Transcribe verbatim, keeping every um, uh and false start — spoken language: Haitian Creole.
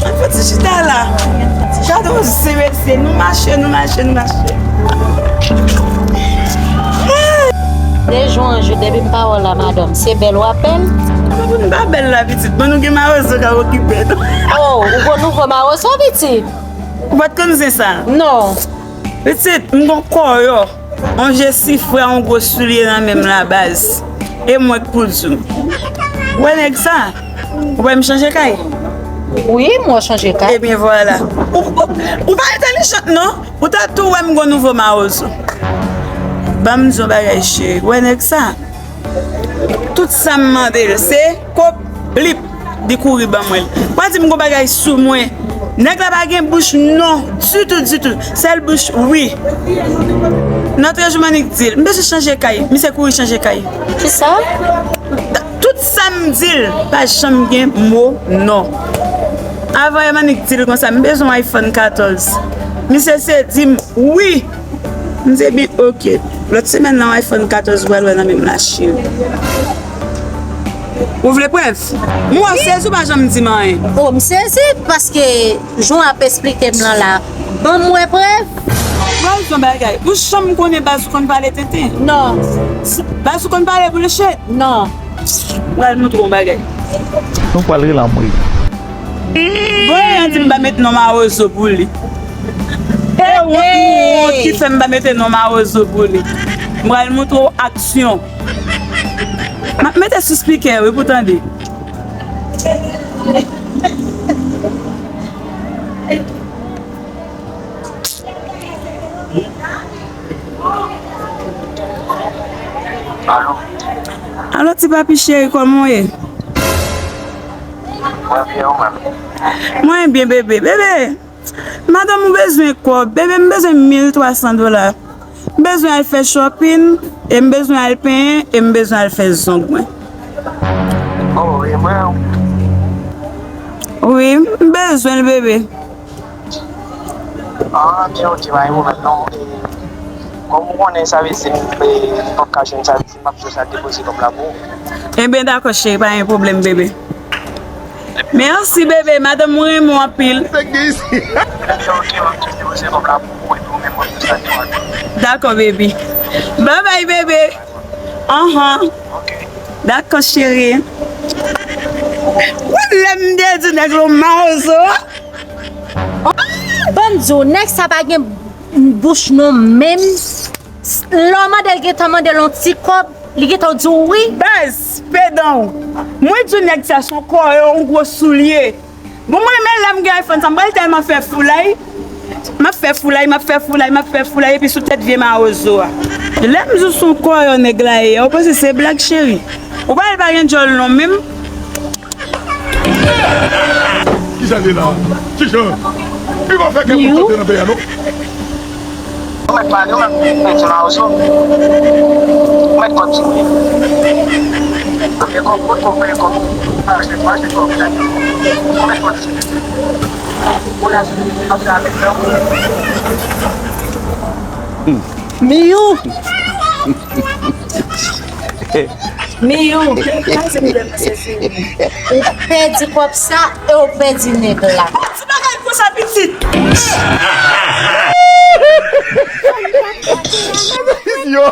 Ann fè ti chita la. Gade yon zen mesye, nou mache, nou mache, nou mache. De jou an jou, depi m pa wè w la, madanm, se bèl w ap bèl? Madanm, m pa bèl la, pitit. Bon, nou gen mawozo k ap okipe nou. Oh, ou gon nouvo mawozo, pitit? Ou pa t konn zen sa? Non. Pitit, m gon kòyò, yon je sifra, yon gwo soulye nan men m la, baz. E mwen k pou di w. Ou wè nèg sa? Ou wè m chanje kay? Wi, m wè w chanje kay. Ebyen, vwala. Ou, ou, ou pa entèlijant, non. Ou ta tou wè m gon nouvo mawozo. Ban m di w yon bagay, cheri. Ou wè nèg sa? Tout sa m mande l, se kòb blip, li kouri ban mwen l. Ou pa di m gon bagay sou mwen. Nèg la pa gen bouch non, ditou, ditou. Sèl bouch wi. Nan trè jou m annik di l, m bezwen chanje kay. Misye kouri chanje kay. Kisa? Tout sa m di l, pa janm gen mo non. Avan yè m annik di l konsa, m bezwen yon iPhone katòz. Misye se di m wi. M di, ebyen, oke. Lòt semèn nan, yon iPhone katòz ou pral wè nan men m la, cheri. Ou vle prèv? M wè w sezi, ou pa janm di m anyen. Oh, m sezi paske jan w ap esplike m lan la. Ban m wè prèv. Pral di yon bagay. Ou janm konnen baz ou konn pale tenten? Non. Baz ou konn pale boulichèt? Non. M pral montre w yon bagay. Nou pral rele anmwe. Bon, yon di m pa met non mawozo pou li. E wont, wont ki fè m pa mete non mawozo pou li. M pral montre w aksyon. M ap mete sou spikè, wi, pou tande. Alo. Alo, ti papi cheri, kòman w ye? Mwen byen, ou menm? Mwen byen, bebe. Bebe, madanm ou bezwen kòb. Bebe, m bezwen mil twa san dola. M bezwen al fè shopping, e m bezwen al penyen, e m bezwen al fè zong mwen. Oh, e mwen? Wi, m bezwen l, bebe. Ah, ok, ok, pa gen pwoblèm non. E, kòm ou konnen, sa vle di, e, m p ap ka jwenn, sa vle di, m ap jis al depoze kòb la pou ou. Ebyen, dakò, cheri, pa gen pwoblèm, bebe. Mèsi, bebe. Madanm, mwen renmen w anpil. Ebyen, ok, m ap jis depoze kòb la pou ou, epi ou menm w ap jis al depoze. Dakò, bebe. Bye bye, bebe. Anhan. Ok. Dakò, cheri. Wè lè m te di nèg la mawozo. Ban m di w, nèg sa pa gen bouch non menm. Lè w mande l, gentan mande l yon ti kòb, li gentan di w wi. Baz, pedan w. Mwen di w nèg sa se yon kòyò, yon gwo soulye. Bon, mwen menm lè m gen iPhone sa, m pral tèlman fè foulay. M ap fè foulay, m ap fè foulay, m ap fè foulay, epi sou tèt vye mawozo a. Lè m di w se yon kòyò nèg la ye a, ou panse se blag, cheri? Ou pa wè l pa gen djòl non menm. Kijan li la? Kijan? Li pa fè kè konsantre nan peyi a non. Ou mèt pale, ou mèt mete nan ozo. Ou mèt kontinye. Peye kòb, kot kòb, peye kòb. Pa achte, pa achte kòb. Ou mèt kontinye. Ou la, ap fè avèk lè ou. Miyou! Miyou, ou pèdi kòb sa e ou pèdi nèg la. Ti bagay konsa pitit. Yo,